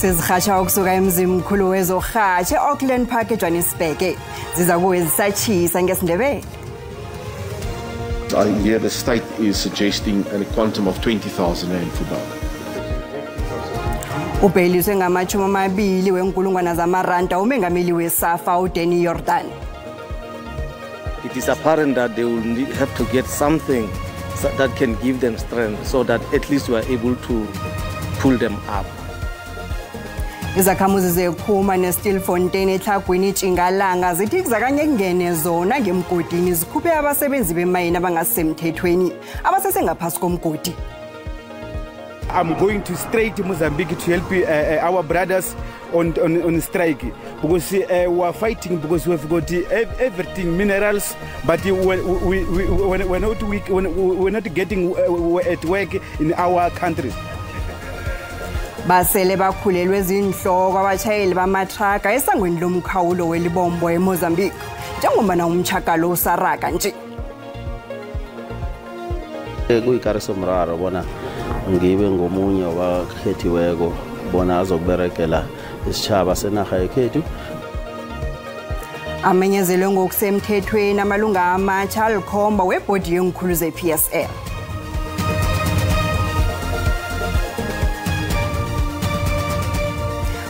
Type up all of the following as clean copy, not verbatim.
Sizirhatjha ukusuka emzimkhulu wezorhatjha e-Auckland Park eJohannesburg. Ziza kuwe zisatjhisa ngesiNdebele. I hear the state is suggesting a quantum of 20,000 rand for bail. Ubheliswe ngama-20 wenkulungwana zamaranda umengameli weSAFA uDanny Jordaan. It is apparent that they will have to get something that can give them strength so that at least we are able to pull them up. Izakhamuzi zeKhuma neStilfontein eTlhagwini Tjingalanga zithi kuzakanye kungene zona ngemgodini zikhuphe abasebenzi bemayini abangasemthethweni abasesengaphasi komgodi. I'm going to straight to Mozambique to help our brothers on strike because we are fighting because we have got everything, minerals, but we're not getting at work in our countries. Basele bakhulelwe zinhloko abatshayeli bamatraka esangweni lomkhawulo welibombo eMozambique njengoba umtjhagalo usaraga nje. Kuyikarisomraro bona ngibe ngomunye wabakhethiweko bona azokuberegela isitjhaba senarha yekhethu. Amenyezelwe ngokusemthethweni amalunga amatjha alikhomba webhodi yenkhulu ze-PSL.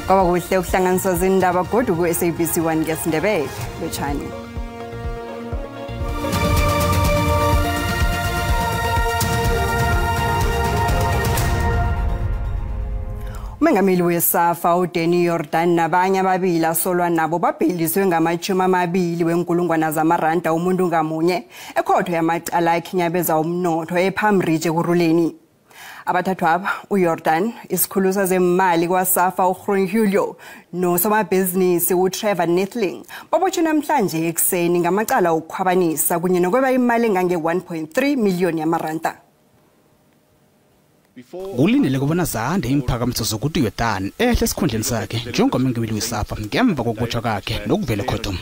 Kwaba kuhle ukuhlanganiswa zindaba godu ku-SABC 1 ngesiNdebele. Lotjhani. Umengameli weSAFA uDanny Jordaan nabanye ababili asolwa nabo babheliswe ngama-20 wenkulungwana zamaranda umuntu ngamunye ekhotho yamacala akhinyabeza umnotho ePalm Ridge eKurhuleni. Abathathu aba uJordaan, isikhulu sezemali kwaSAFA uGroen Julio nosomabhizinisi uTrevor Neethling babotshwe namhlanje ekuseni ngamacala okukhwabanisa kunye nokweba imali engange-1.3 million yamaranda. Kulindeleke bona zande imphakamiso zokuthi uJordaan ehle esikhundleni sakhe njengomengameli weSAFA ngemva kokubotshwa kwakhe nokuvela ekhotho.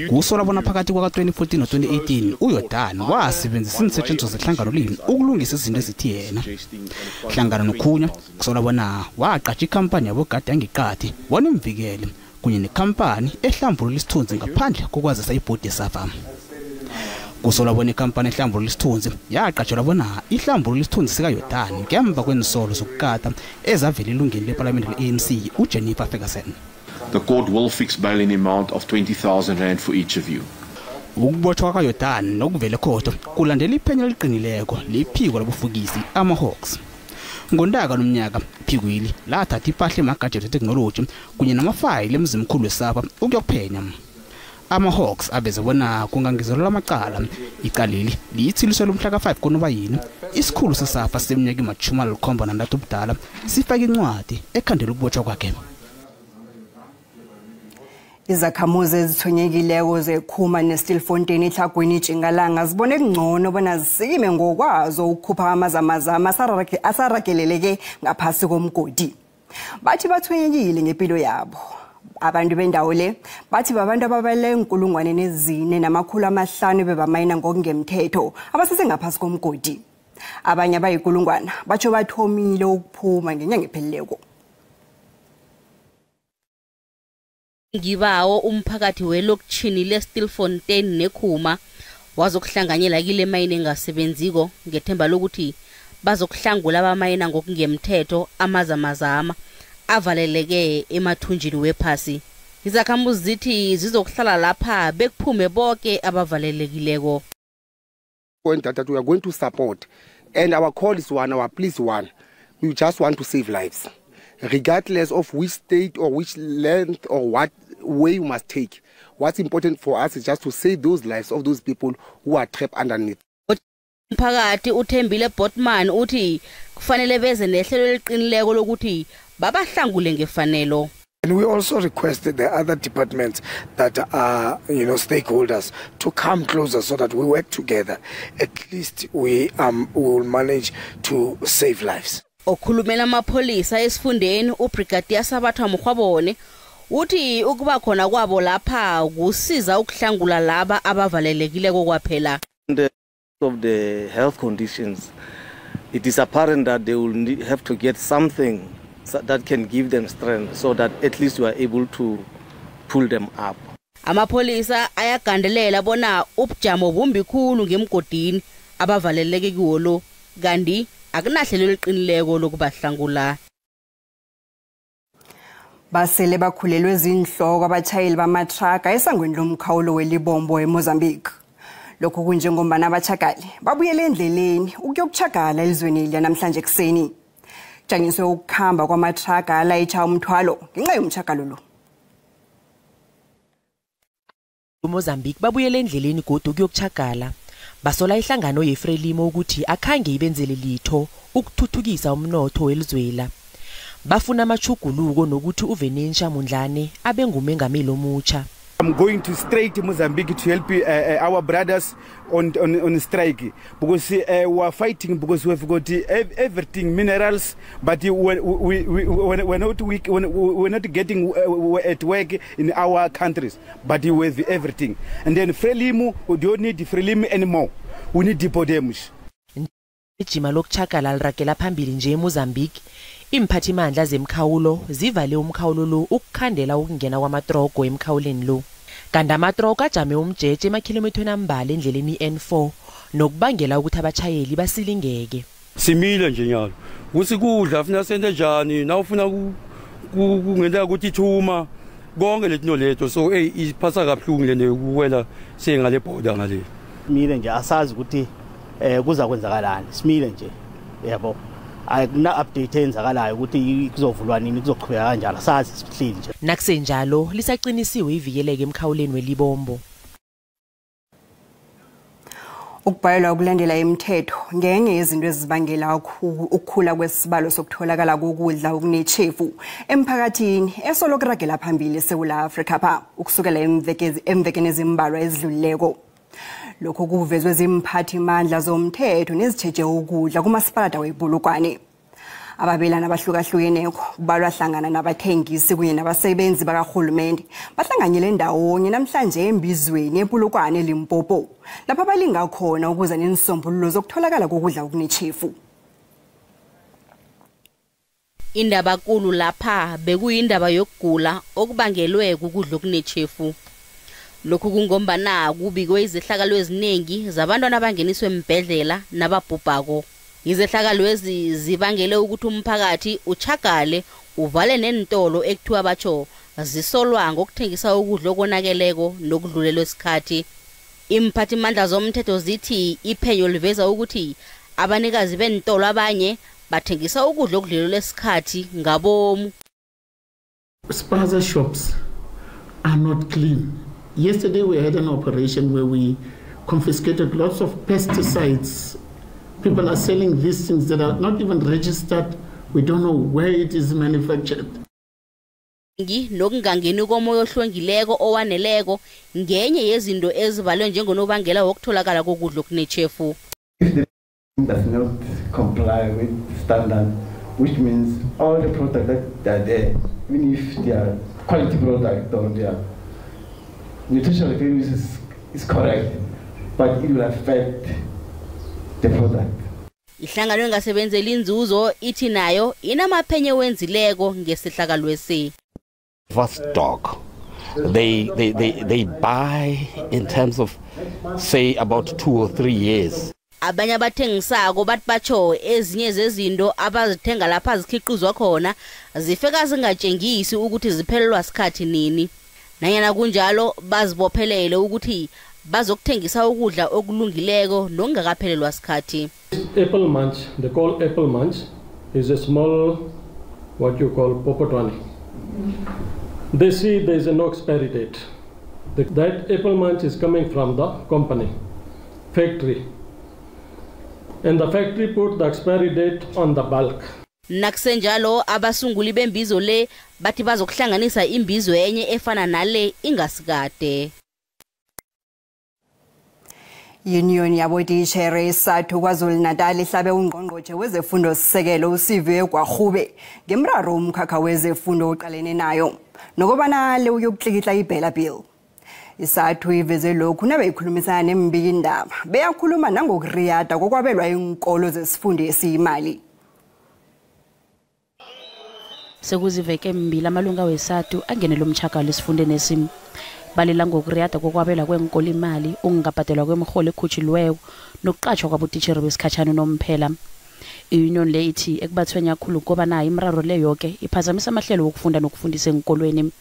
Kusolwa bona phakathi kwaka-2014 no-2018 uJordaan wasebenzisa iinsetjenziswa zehlangano lini ukulungisa izinto ezithi yena. Hlangana nokhunya kusolwa bona waqatjha ikhampani yabogadi yangeqadi bona imvikele kunye nekhampani ehlambulula isithunzi ngaphandle kokwazisa ibhodi yeSAFA. Kusolwa bona ikhampani ehlambulula isithunzi yaqatshelwa bona ihlambulula isithunzi sikaJordaan ngemva kweensolo zokukata ezavela elungeni lePalamende le-ANC uJennifer Ferguson. The court will fix bail in the amount of 20,000 rand for each of you. Ukubotshwa kwaJordaan nokuvela ekhotho kulandela iphenyo eliqinileko lephiko labofukisi ama-Hawks. Ngontaka lomnyaka phikwili lathatha ipahla emagadgethi eteknoloji kunye namafayili emzimkhulu weSAFA ukuyokuphenya. Ama-Hawks aveze bona kungangezelelwa amacala. Icaleli liyithiliswe lomhla ka-5 kuNobayeni. Isikhulu seSAFA seminyaka ema-73 ubudala sifake incwadi ekhandela ukubotshwa kwakhe. Izakhamuzi ezithonyekileko zeKhuma neStilfontein eTlhagwini Tjingalanga zibone kungcono bona zisikime ngokwazo ukukhupha amazamazama asarageleleke ngaphasi komgodi. Bathi bathonyekile ngempilo yabo. Abantu bendawo le bathi babantu ababele 4,500 bebamayina ngokungemthetho abasesengaphasi komgodi. Abanye abayikulungwana batsho bathomile ukuphuma ngenyanga ephelileko. Ngibawo umphakathi welokishini leStilfontein neKhuma wazokuhlanganyela kile mayini engasebenziko ngethemba lokuthi bazokuhlangula abamayina ngokungemthetho amazamazama avaleleke emathunjini wephasi. Izakhamuzi zithi zizokuhlala lapha bekuphume bonke abavalelekileko. That we are going to support, and our call is one, our plea is one. We just want to save lives, regardless of which state or which length or what way you must take. What's important for us is just to save those lives of those people who are trapped underneath. Umphakathi uThembile Botman uthi kufanele beze nehlelo eliqinileko lokuthi babahlangule ngefanelo. And we also requested the other departments that are, stakeholders to come closer so that we work together. At least we will manage to save lives. Okhulumela amapholisa esifundeni uBrigadier Sabatha Mkhwabone uthi ukuba khona kwabo lapha kusiza ukuhlangula laba abavalelekileko kwaphela. Of the health conditions, it is apparent that they will have to get something that can give them strength so that at least we are able to pull them up. Amapholisa ayagandelela bona ubujamo bumbi khulu ngemgodini abavaleleke kiwo lo, kanti akunahlelo eliqinileko lokubahlangula. Basele bakhulelwe zinhloko abatshayeli bamatraka esangweni lomkhawulo weLibombo eMozambique. Lokhu kunjengombana abatjhagali babuyele endleleni ukuyokutjhagala elizweni namhlanje ekuseni. Kujanyiswe ukukhamba kwamatraka alayitsha umthwalo ngenxa yomtjhagalo lo. eMozambique babuyele endleleni godu ukuyokutjhagala. Basola ihlangano yeFrelimo ukuthi akhange ibenzele litho ukuthuthukisa umnotho welizwela. Bafuna amachuguluko nokuthi uVenetia Mondlane abe ngumengameli omutsha. I'm going to straight to Mozambique to help our brothers on strike because we are fighting because we have got everything, minerals, but we're not getting at work in our countries, but we have everything. And then Frelimo, we don't need Frelimo anymore. We need Podemos. Ijima lokutjhagala liragela phambili nje eMozambique. Imphathimandla zemkhawulo zivale umkhawulo lo ukukhandela ukungena kwamatrogo emkhawuleni lo. Kanti amatrogo ajame umjeje emakhilomithweni ambalwa endleleni i-N4 nokubangela ukuthi abatjhayeli basilingeke. Simile nje nyalo. Kuthi kudla funa sente njani na ufuna kungenteka ukuthi ithuma konke letinto leto, so hey iphatha kabuhlungu le ukuwela sengale border ngale. Simile nje asazi ukuthi kuza kwenzakalani. Simile nje yabo. Akuna update eyenzakalayo ukuthi kuzovulwa nini, kuzoqhubeka kanjalo, sazi sihleli nje. Nakusenjalo lisaqinisiwe ivikeleke emkhawuleni weLibombo. Ukubhalelwa ukulandela imithetho ngenye yezinto ezibangela ukukhula kwesibalo sokutholakala kokudla okunechefu emphakathini esolokuragela phambili eSewula Afrika pha ukusukela emvekeni ezimbalwa ezidlulileko. Lokho kuvezwe zimphathimandla zomthetho nezitjheje ukudla kumasipalata wePolokwane. Ababelana abahlukahlukeneko kubalwa hlangana nabathengisi kunye nabasebenzi bakarhulumende bahlanganyele ndawonye namhlanje embizweni ePolokwane eLimpopo, lapho balinga khona ukuza nenisombululo zokutholakala kokudla okunechefu. Indaba kulu lapha bekuyindaba yokugula okubangelwe kukudla okunechefu. Lokhu kungombana kubikwe izehlakalo eziningi zabantwana abangeniswe embhedlela nababhubhako. Izehlakalo ezi zibangele ukuthi umphakathi uchagale uvale nentolo ekuthiwa batsho zisolwa ngokuthengisa ukudla okonakeleko nokudlulelwe isikhathi. Imphathimandla zomthetho zithi iphenyo liveza ukuthi abanikazi bentolo abanye bathengisa ukudla okudlulelwe isikhathi ngabomu. Spaza shops are not clean. Yesterday we had an operation where we confiscated lots of pesticides. People are selling these things that are not even registered. We don't know where it is manufactured. Nokungangeni komoya ohlwengileko owaneleko ngenye yezinto ezibalwe njengonobangela wokutholakala kokudla okunechefu. If the does not comply with standard, which means all the products that are there, even if they are quality product or they are nutritional values is correct, but it will affect the product. Ihlangano engasebenzeli inzuzo ithi nayo inamaphenyo wenzileko ngesehlakalwesi. Stock they buy in terms of say about 2 or 3 years. Abanye abathengisako bathi batsho ezinye zezinto abazithenga lapha zikhiqizwa khona zifika zingatshengisi ukuthi ziphelelwa sikhathi nini. Nanyana kunjalo bazibophelele ukuthi bazokuthengisa ukudla okulungileko nokungakaphelelwa sikhathi. Apple munch, they call apple munch, is a small what you call popotwani. They see there is no expiry date. That apple munch is coming from the company factory, and the factory put the expiry date on the bulk. Nakusenjalo abasunguli bembizo le bathi bazokuhlanganisa imbizo enye efana nale ingasikade. Union yabotitshere iSADTU KwaZulu-Natal ihlabe ungqongqotjhe wezefundo sisekelo uSiviwe Gwarube ngemraro umkhakha wezefundo oqalene nayo nokobana le uyokutlikitla iBella Bill. ISADTU iveze lokhu nabeyikhulumisana nembikindaba beyakhuluma nangokuriyada kokwabelwa iinkolo zesifundo esiyimali. Sekuziveke mbili amalunga weSADTU angenele umtjhagalo esifundeni esimi. Balela ngokuriyada kokwabelwa kweenkolo imali, ukungabhadelwa kwemirholo ekhutjhulweko nokuqatjhwa kwabotitjhere besikhatjhana nomphela. I-union le ithi ekubathwenya khulu kobana imiraro le yoke iphazamisa amahlelo wokufunda nokufundisa enkolweni.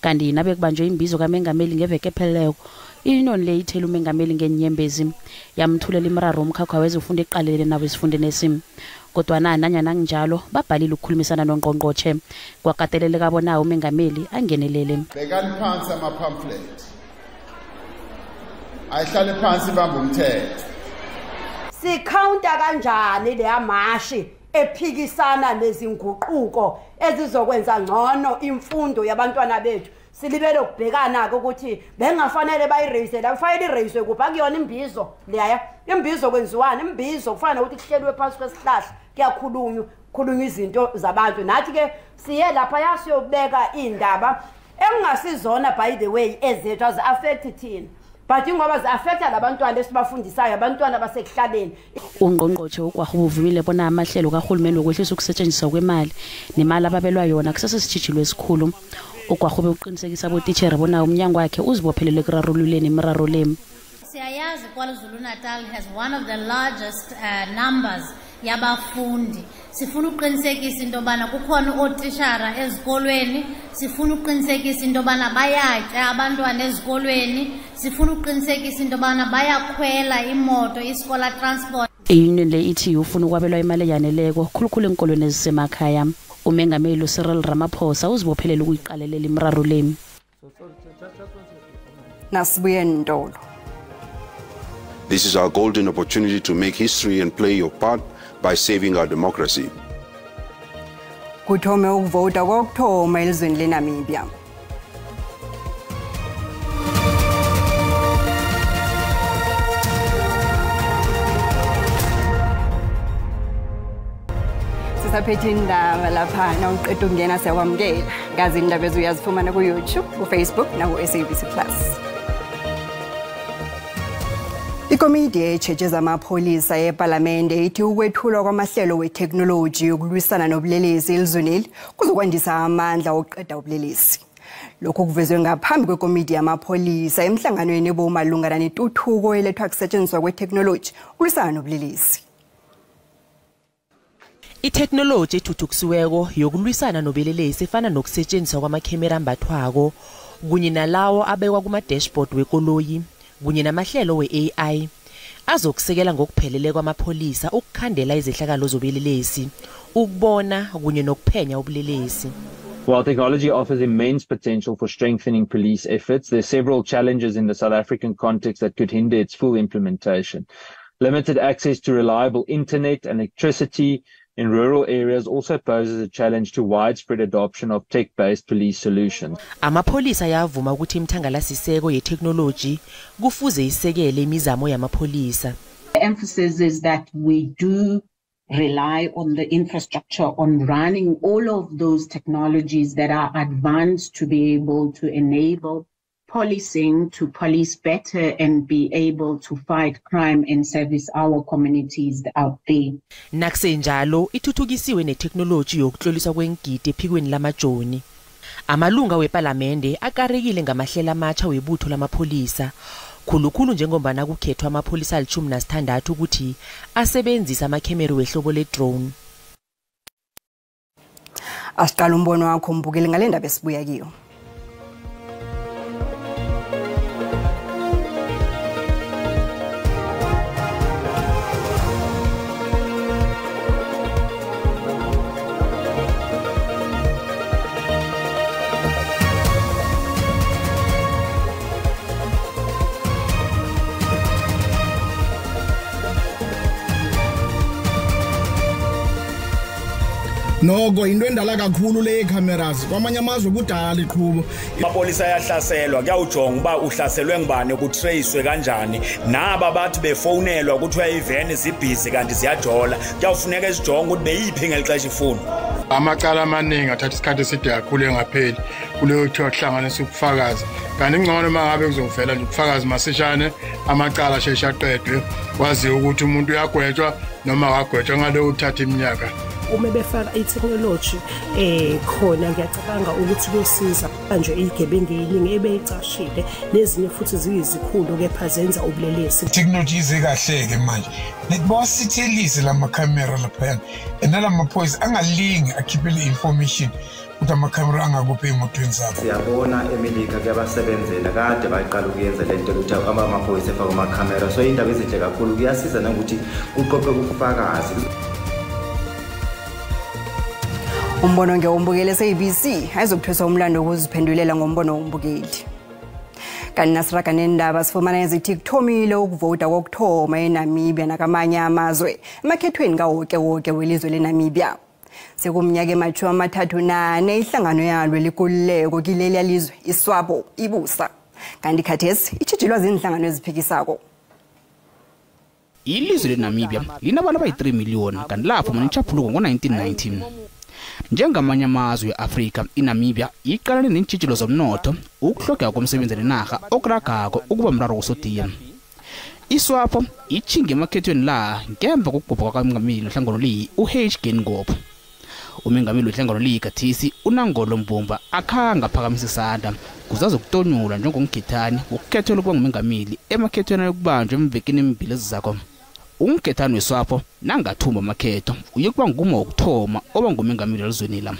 Kanti nabe kubanjwe imbizo kaMengameli ngeveke epheleleko, i-union le ithele uMengameli ngenyembezi, yamthulela imiraro umkhakha wezefundo eqalelene nabo esifundeni esimi. Kodwana nanyana kunjalo babhalile ukukhulumisana nongqongqotjhe, kwakateleleka bona uMengameli angenelele. Bekani phansi ama-pamphlet, ayihlale phansi ibambe umthetho. Sikhawunta kanjani leya mashi ephikisana nezinguquko ezizokwenza ngcono imfundo yabantwana bethu? Silibele ukubhekana-ke ukuthi bengafanele bayireyise la, kufanele ireyiswe kuphi? Akuyona imbizo leya. Imbizo kwenziwani? Imbizo kufana nokuthi kuhleliwe phansi kwesihlahla, kuyakhulunywa, kukhulunywa izinto zabantu. Nathi-ke siye laphaya siyobeka iy'ndaba engingasizona, by the way, ezethu azi-affect thina, but ingoba zi-affecta labantwana esibafundisayo, abantwana basekuhlaleni. Ungqongqotjhe uGwarube uvumile bona amahlelo karhulumende wokwehlisa ukusetshenziswa kwemali nemali ababelwa yona kusesesitjhijilo esikhulu. UGwarube uqinisekisa abotitjhere bona umnyango wakhe uzibophelele ekurarululeni imiraro le. Siyayazi KwaZulu-Natal has one of the largest numbers yabafundi. Sifuna ukuqinisekisa into yobana kukhona ootishara ezikolweni, sifuna ukuqinisekisa into yobana bayatya abantwana ezikolweni, sifuna ukuqinisekisa into yobana bayakhwela imoto, iskola transport. I-union le ithi ufuna ukwabelwa imali eyaneleko khulukhulu enkolweni ezisemakhaya. Umengameli uCyril Ramaphosa uzibophelele ukuyiqalelela imiraro le. Nasibuye ntolo. This is our golden opportunity to make history and play your part by saving our democracy. Kuthome ukuvota kokuthoma elizweni leNamibia. Sisaphethe indaba lapha, nawuqeda ukungena siyakwamukela. Ngazi indaba ezuyazifumana ku-YouTube, ku-Facebook naku-SABC Plus. Ikomidi etjheje zamapholisa ePalamende ithi ukwethulwa kwamahlelo wetheknoloji yokulwisana nobulelesi elizweneli kuzokwandisa amandla wokuqeda ubulelesi. Lokhu kuvezwe ngaphambi kwekomidi yamapholisa emhlanganweni obumalungana netuthuko elethwa kusetshenziswa kwetheknoloji ukulwisana nobulelesi. Itheknoloji ethuthukisiweko yokulwisana nobelelesi efana nokusetshenziswa kwamakhemera ambathwako kunye nalawo abekwa kuma-dashboard wekoloyi kunye namahlelo we-AI azokusekela ngokuphelele kwamapholisa ukukhandela izehlakalo zobelelesi, ukubona kunye nokuphenya ubulelesi. While technology offers immense potential for strengthening police efforts, there are several challenges in the South African context that could hinder its full implementation. Limited access to reliable internet and electricity in rural areas also poses a challenge to widespread adoption of tech-based police solutions. Amapholisa ayavuma ukuthi imithangalasisekelo yetheknoloji kufuze isekele imizamo yamapholisa. The emphasis is that we do rely on the infrastructure, on running all of those technologies that are advanced to be able to enable policing to police better and be able to fight crime and service our communities out there. Nakusenjalo ithuthukisiwe netheknoloji yokutloliswa kwengidi ephikweni lamajoni. Amalunga wePalamende akarekile ngamahlelo amatsha webutho lamapholisa, khulukhulu njengombana kukhethwa amapholisa ali-16 ukuthi asebenzise amakhemera wehlobo le-drone. Asiqala umbono wakho mbukeli ngale ndaba esibuya kiyo. Noko into endala kakhulu le cameras kwamanye amazwe kudala iqhubo. Amapolisa ayahlaselwa, kuyawujonga uba uhlaselwe ngubani, kutracewe kanjani. Naba bathi befowunelwa kuthiwa iveni zibhizi kanti ziyajola, kuyawufuneka esijonge ukuthi beyiphi ngeli xesha ifuna. Amacala amaningi athatha isikhathi eside kakhulu engapheli kuleyo kuthiwa kuhlanganisa ubufakazi, kanti ingcono uma ngabe kuzovela nje ubufakazi masishane, amacala asheshe aqedwe, kwaziwe ukuthi umuntu uyagwetshwa noma akagwetshwa, ngaloku kuthatha iminyaka. Uma befaka i-technology khona ngiyacabanga ukuthi kuyosiza manje igebengu eziningi ebeyicashile nezinye futhi ziyizikhulu kepha zenza ubulelesi. Technology ize kahle-ke manje bawasithelise lamakhamera laphayana nalamaphoyisa angalingi akhiphele information ukuthi amakhamera angakuphi ey'motweni zabo. Siyabona eMelika kuyabasebenzela kade baqala ukuyenza le nto ukuthi amaphoyisa efake amakhamera, so indaba ezinhle kakhulu kuyasiza nangokuthi kuqoqe ubufakazi. Umbono ngewombukeli SABC ayizokuthweswa umlando wokuziphendulela ngombono wombukeli. Kanti nasiraga nendaba sifumana ezithi kuthomile ukuvota kokuthoma eNamibia nakamanye amazwe emakhethweni kawoke-woke welizwe leNamibia. Sekumnyaka ema-34 ihlangano yalo likululeko kileliya lizwe iSWAPO ibusa. Kanti khathesi itjhijilwa ziinhlangano eziphikisako. Ilizwe leNamibia linabantu abayi-3 million kanti laphuma netjhaphuluko ngo-1919. Njengamanye amazwe e-Afrika, iNamibia iqalene neentjhijilo zomnotho, ukuhlogeka komsebenzi nenarha okuragako ukuba mraro wosodiya. ISWAPO itjhinge emakhethweni la ngemva kokubhubha kwakaMengameli wehlangano le u-H Geingob. Umengameli wehlangano le khathesi uNangolo Mbumba akhange aphakamise isandla kuzazokutonyulwa njengomkhethani wokukhethelwa ukuba ngumengameli emakhethweni ayokubanjwa emvekeni emibili ezizako. Umkhethani weSWAPO nangathumba amakhetho uye kuba nguma wokuthoma oba ngumengameli elizweni la.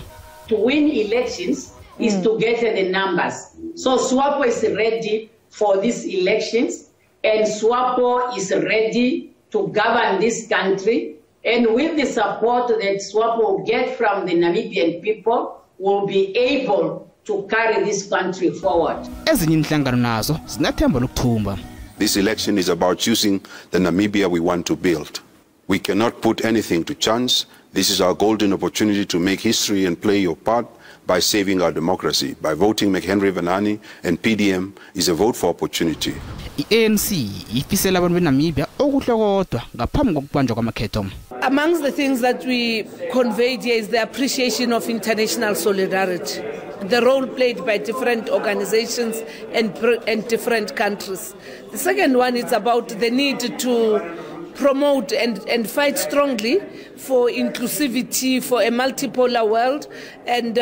To win elections is to get the numbers. So SWAPO is ready for these elections and SWAPO is ready to govern this country, and with the support that SWAPO will get from the Namibian people, will be able to carry this country forward. Ezinye inhlangano nazo zinathemba lokuthumba. This election is about choosing the Namibia we want to build. We cannot put anything to chance. This is our golden opportunity to make history and play your part by saving our democracy. By voting McHenry Venaani and PDM is a vote for opportunity. I-ANC ifisela abantu beNamibia okuhle kodwa ngaphambi kokubanjwa kwamakhetho. Amongst the things that we conveyed here is the appreciation of international solidarity, the role played by different organizations and different countries. The second one is about the need to promote and fight strongly for inclusivity, for a multipolar world, and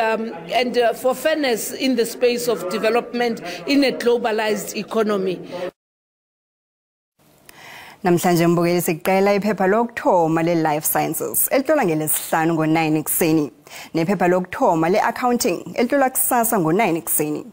for fairness in the space of development in a globalized economy. Namhlanje mbukeli siqela iphepha lokuthoma le-Life Sciences elitlola ngelesihlanu ngo-9 ekuseni nephepha lokuthoma le-Accounting elitlola kusasa ngo-9 ekuseni.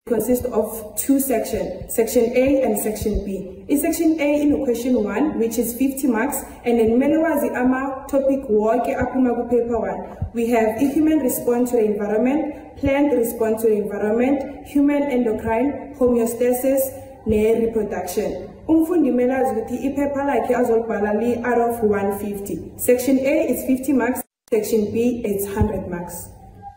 Consists of two sections, section A and section B. In section A, in question 1, which is 50 marks, and then mele ama topic wonke aphuma ku paper 1. We have human response to the environment, plant response to the environment, human endocrine, homeostasis, ne reproduction. Umfundi mele azi ukuthi iphepha lakhe azolibhala li out of 150. Section A is 50 marks, section B is 100 marks.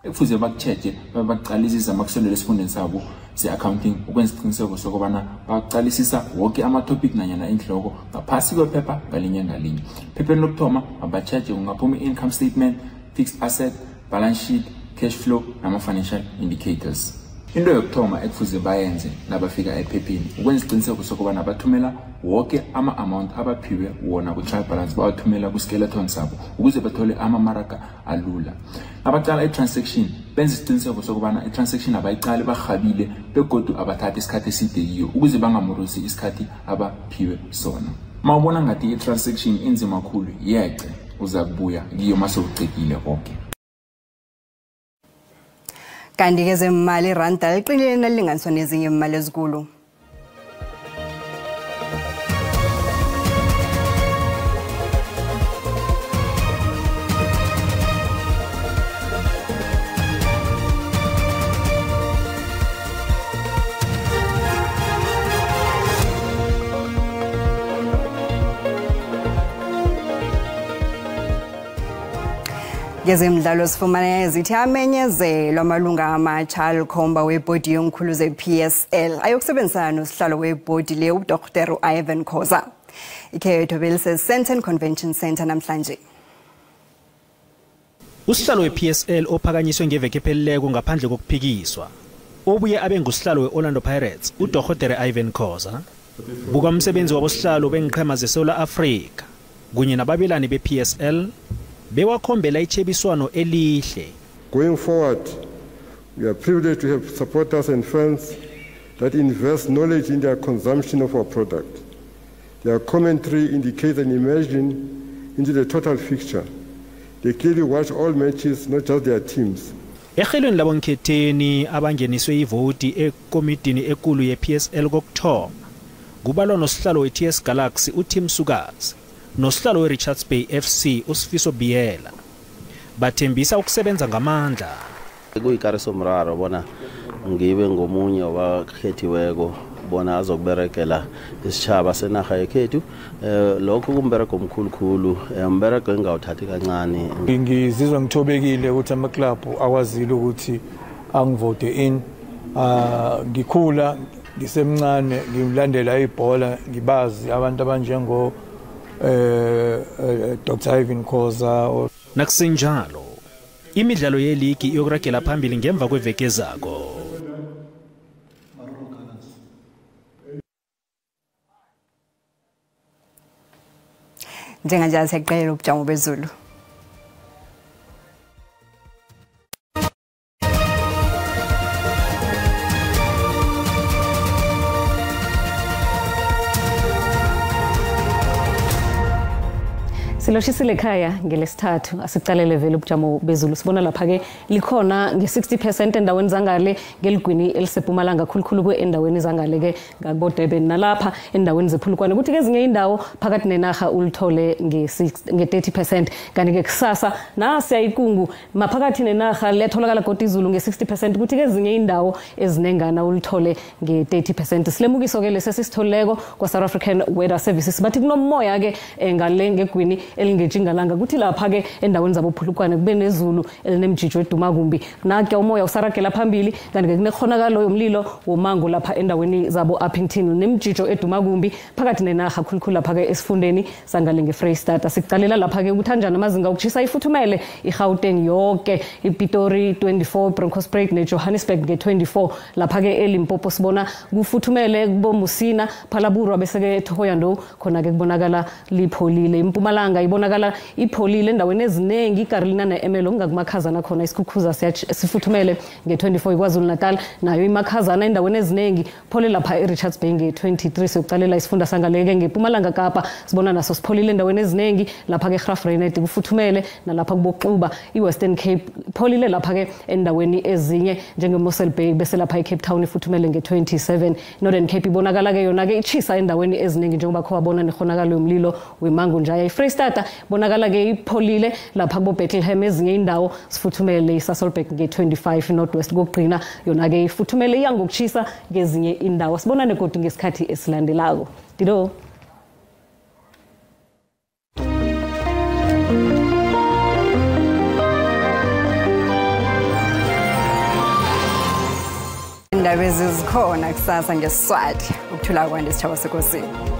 Ekufuze bakucheche baqalisisa makusondela esifundeni sabo se-accounting ukwenza isiqiniseko sokubana baqalisisa wonke ama-topic nanyana inhloko ngaphasi kwephepha ngalinye ngalinye. Phepheni lokuthoma abacheche kungaphuma i-income statement, fixed asset, balance sheet, cash flow nama-financial indicators. Into yokuthoma ekufuze bayenze nabafika ephepheni ukwenza isiqiniseko sokubana bathumela wonke ama-amount abaphiwe wona ku-trial balance bawathumela ku-skeleton sabo ukuze bathole amamaraga alula. Abaqala i-transaction benza isiqiniseko sokubana i-transaction abayiqali barhabile begodu abathathi isikhathi eside kiyo ukuze bangamorosi isikhathi abaphiwe sona. Ma ubona ngathi i-transaction inzima khulu yece uza kubuya kiyo mase ucekile konke. Kanti ke zemali iranda liqinile nalinganiswa nezinye imali ezikulu. Ngezemidlalo sifumana ezithi amenyezelwa amalunga amatsha alikhomba webhodi yomkhulu ze-PSL ayokusebenzisana nosihlalo webhodi le uDr Ivan Khoza. Ikhetho belise-Sandton Convention Centre namhlanje. Usihlalo we-PSL ophakanyiswe ngeveke ephelileko ngaphandle kokuphikiswa obuye abe ngusihlalo we-Orlando Pirates uDr Ivan Khoza buka umsebenzi wabosihlalo bengiqhema zeSouth Africa. kunye nababelani be-PSL bewakhombela itjhebiswano elihle. Going forward, we are privileged to have supporters and fans that invest knowledge in their consumption of our product. Their commentary indicates an immersion into the total picture. They clearly watch all matches, not just their teams. Ehlelweni labonkhetheni abangeniswe ivoti ekomidini ekulu ye-PSL kokuthoma kubalwa nosihlalo we-TS Galaxy uTim Sukazi nosihlalo we-Richards Bay FC uSifiso Biyela. Bathembisa ukusebenza ngamandla. Kuyikarisomraro bona ngibe ngomunye wabakhethiweko bona azokuberegela isitjhaba senarha yekhethu. Lokho kumberego omkhulukhulu, umberego engawuthathi kancane. Ngizizwa ngithobekile ukuthi amaklabhu akwazile ukuthi angivote in. Ngikhula ngisemncane ngilandela ibhola, ngibazi abantu abanjengo Dr. Ivan Khoza. Nakusenjalo imidlalo yeligi iyokuragela phambili ngemva kweveke zako. Njenganje siyaqelela ubujamo bezulu. Siloshisile ekhaya ngelesithathu asicalele vele ubujamo bezulu. Sibona lapha ke likhona nge-60% endaweni zangale ngeligwini elisePumalanga, khulukhulu ke endaweni zangale ke ngakubo-Durban nalapha endaweni zePhulukwane, kuthi kezinye indawo phakathi nenarha ulithole nge-30%. Kanti ke kusasa nasiya ikungu maphakathi nenarha liyatholakala godu izulu nge-60%, kuthi kezinye indawo ezinengana ulithole nge-30%. Silemukiso ke lesi esisitholileko kwa-South African Weather Services, bathi kunomoya ke ngale ngegwini elingetjingalanga, kuthi lapha ke endaweni zabophulukwane kube nezulu elinemjijo eduma kumbi. Nake umoya usaragela phambili, kanti ke kunekhonakalo yomlilo womango lapha endaweni zabo Upington nemjijo eduma kumbi phakathi nenarha, khulukhulu lapha ke esifundeni sangale ngeFreyistata. Sikuqalela lapha ke ukuthi anjani amazinga okuchisa ifuthumele iGauteng yonke, iPitori 24, Bronkhorstspruit neJohannesburg nge-24. Lapha ke eLimpopo sibona kufuthumele kuboMusina, Phalaborwa bese ke Thohoyandou khona ke kubonakala lipholile. Impumalanga ibonakala ipholile endaweni eziningi, iKarolina ne-Emelo kungakumakhazana khona isikhukhuza sifuthumele nge-24. iKwaZulu Natal nayo imakhazana endaweni eziningi, phole lapha eRichards Bay nge-23. Siyokucalela isifunda sangaleke ngePumalanga Kapa, sibona naso sipholile endaweni eziningi, lapha ke eGraaf-Reinet kufuthumele, nalapha kuboXuba iWestern Cape pholile lapha ke endaweni ezinye njengeMossel Bay, bese lapha eCape Town ifuthumele nge-27. Northern Cape ibonakala ke yona ke ichisa endaweni eziningi njengoba kho wabona nekhonakalo yomlilo wemango njaya. iFreyistata bonakala ke ipholile lapha kubo Bethlehem, ezinye indawo sifuthumele iSasolburg nge-25. Northwest kokugcina yona ke ifuthumele iya ngokuchisa ngezinye indawo. Sibonane godu ngesikhathi esilandelako. Dido. Indaba ezizikhona kusasa ngeSiswati. Ukuthula kwande sitshaba sekosini.